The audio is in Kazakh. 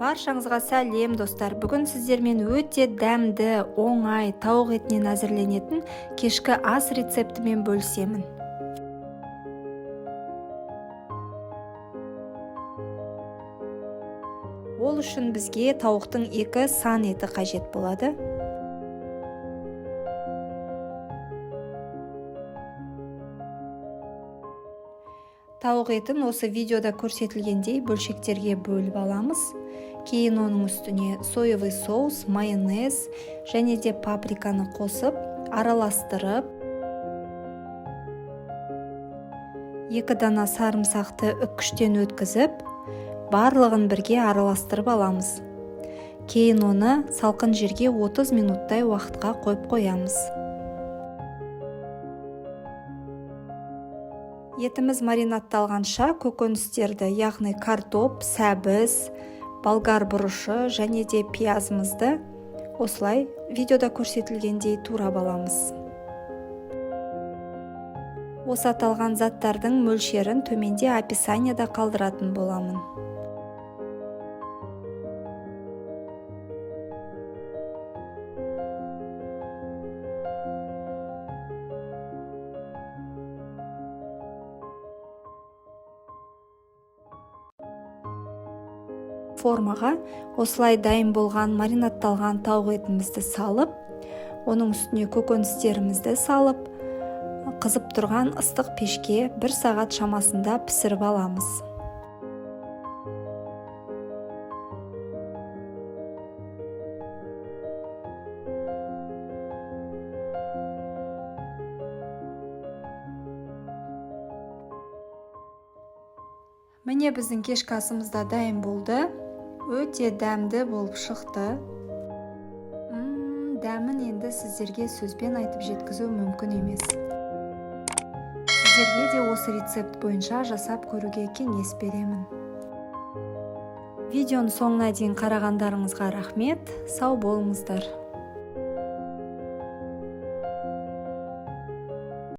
Баршаңызға сәлем, достар! Бүгін сіздермен өте дәмді, оңай, тауық етінен әзірленетін кешкі ас рецептімен бөлісемін. Ол үшін бізге тауықтың 2 сан еті қажет болады. Тауық етін осы видеода көрсетілгендей бөлшектерге бөліп аламыз. Кейін оның үстіне соевый соус, майонез және де паприканы қосып, араластырып, 2 дана сарымсақты үккіштен өткізіп, барлығын бірге араластырып аламыз. Кейін оны салқын жерге 30 минуттай уақытқа қойып қоямыз. Етіміз маринадталғанша көкөністерді, яғни картоп, сәбіз, болгар бұрышы және де пиязымызды осылай видеода көрсетілгендей турап аламыз. Осы аталған заттардың мөлшерін төменде описанияда қалдыратын боламын. Формаға осылай дайын болған маринадталған тауық етімізді салып, оның үстіне көкөністерімізді салып, қызып тұрған ыстық пешке 1 сағат шамасында пісіріп аламыз. Міне, біздің кешкі асымыз да дайын болды. Өте дәмді болып шықты. Дәмін енді сіздерге сөзбен айтып жеткізу мүмкін емес. Сіздерге де осы рецепт бойынша жасап көруге кеңес беремін. Видеоның соңына дейін қарағандарыңызға рахмет. Сау болыңыздар.